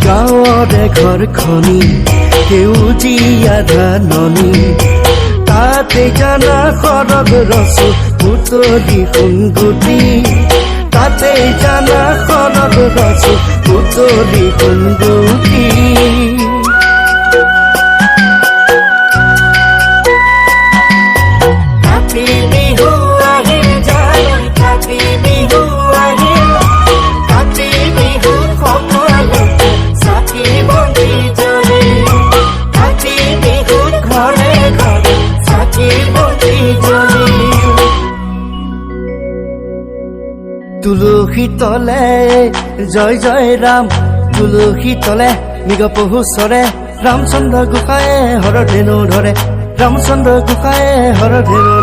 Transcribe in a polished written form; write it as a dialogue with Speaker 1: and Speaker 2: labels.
Speaker 1: গাঁৱৰে ঘৰখনি সেউজীয়া ধাননি, তাতে জানা সৰগ ৰচো পুতলি সোণগুটি, তাতে জানা সৰগ ৰচো পুতলি সোণগুটি। কাতি বিহু আহিল জানৈ, কাতি বিহু আহিল, কাতি বিহু সকলোতে চাকি বন্তি জ্বলে, কাতি বিহুত ঘৰে ঘৰে চাকি বন্তি জ্বলে। তুলসী তলে জয় জয় ৰাম, তুলসী তলে মৃগ পহু চৰে, ৰামচন্দ্ৰ গোসাঁয়ে হৰ ধেনু ধৰে, ৰামচন্দ্ৰ গোসাঁয়ে হৰ ধেনু